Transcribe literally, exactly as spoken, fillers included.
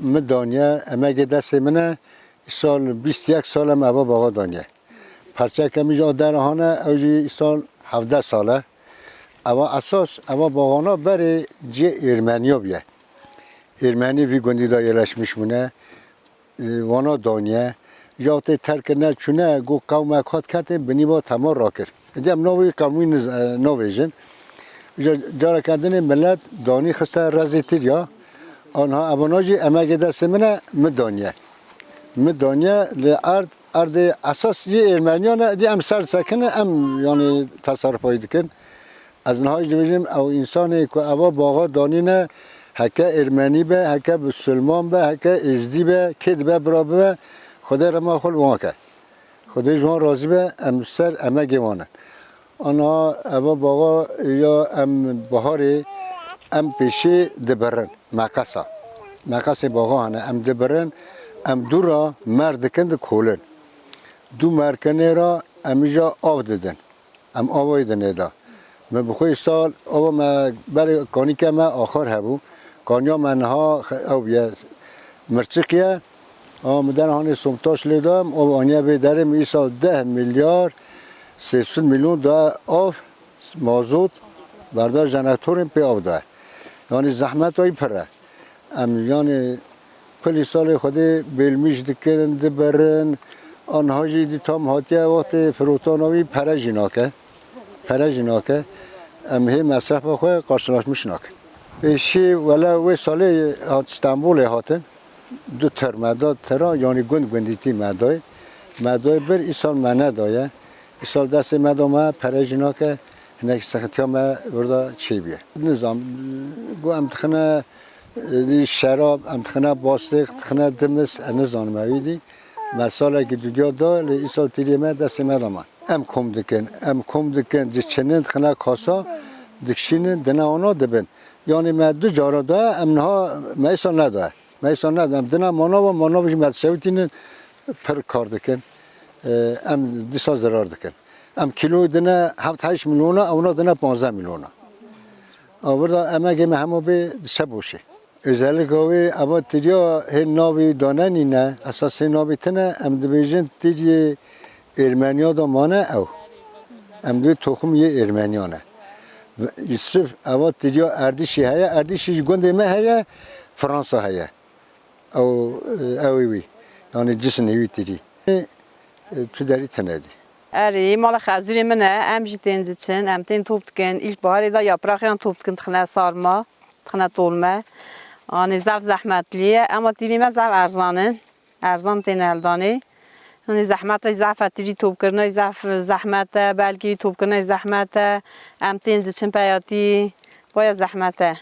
Min daniye, emegê destê min e. Îsal bîst yek sal em eva baxa daniye. Perçeke min jî a dera hane, ew jî îsal hevdeh sal e. Eva esas, eva baxana berê cihê Êrmeniya bûye. Êrmenî vî gundî de yerleşmiş bûne. E, wana daniye. Ji wextê terk kirine çûne, got qewmek hat ketin, binî va temar rakir. Êdî em navê qewmî niz-, e, navêjin. Ji careke dinê milet danî xiste rezê tirya. Anha evana jî emegê destê min e, min daniye. Min daniye li erd, erdê esas yê Êrmeniyan e, êdî em ser sekine, em, yanî, tesarrufayî dikin. Ez niha jî dibêjim, ew însanê ku eva baxa danîne, heke Êrmenî be, heke Bisilman be, heke Êzdî be, kê dibe bira bibe, Xwedê rema xwe li wan ke. Xwedê ji wan razî be, em ser emegê wan in. Ana eva baxa ya em biharê, em pêşî dibirin, meqesa. Meqesê baxa hene, em dibirin, em dû ra mer dikin, dikolin. Dû mer kinê ra em îja av didin. Em avayî dinê de. Min bi xwe îsal, ava me berê kanîke me axir hebû. Kaniya me niha xe-, ew bûye, mirçiq ye. Ama min dena hanê somtaş lê da, em av aniye vê derê, min îsal deh milyar sê sed milyon da av, mazot, berda jenetorên pê av da. Yanî zehmeta wî pir e. Em, yanî, kulî salê Xwedê bêlmîş dikin, dibirin. Anha jî dî tam hatiye wextê firotana wî pere jî nake. Pere jî nake. Em hê mesrefa xwe qarşılaşmış nakin. Pêşî wele wê salê hat Stenbolê hatin. Du tir me da tira, yanî gund gundîtî me dayê. Me dayê bir, îsal me nedaye. Îsal destê me da me pere jî nake. Hinek sexitiya me burada çêbûye. Nizam, got em dixine Êdî şerab, em dixine bastêk, dixine dimis, ez nizanim ewî dî. Me salekî dudiya da, lê îsal tîriyê me destê me de ma. Em kom dikin, em kom dikin, diçinin, dixine kasa, dikişînin, dine wana dibin. Yanî me du cara da, em niha me îsal neda. Me îsal neda, em dine manava, manava jî me dişewitînin, pir kar dikin. Em dîsa zirar dikin. Em kîlo dine heft heşt milyona, ewna dine panzdeh milyona. A, burada emegê me hema bê diçe boşê. Özellikle wê eva tirya hê navî danenîne, esas hê navî tine, em dibêjin tiryê Êrmeniya da mane ew. Em dibê toxum yê Êrmeniyan e. Ve sirf eva tirya Erdîşî heye, Erdîşî ji gundê me heye, Fransa heye. Ew, ew ê wî. Yanî cisnê wî tirî. E, tu derî tine dî. Erê, mala xezûrê min e, em jî tên diçin, em tên top dikin. Îlk baharê de yapraxê yan top dikin, dixine sarma, dixine tolme. Anê zaf zehmetlî ye, ema tîrî me zaf erzan in. Erzan tên eldanê. Anê zehmet e, zaf e, tîrî topkirina zaf zehmet e, belkî topkirina zehmet e. Em tên diçin peyatî, baya zehmet e.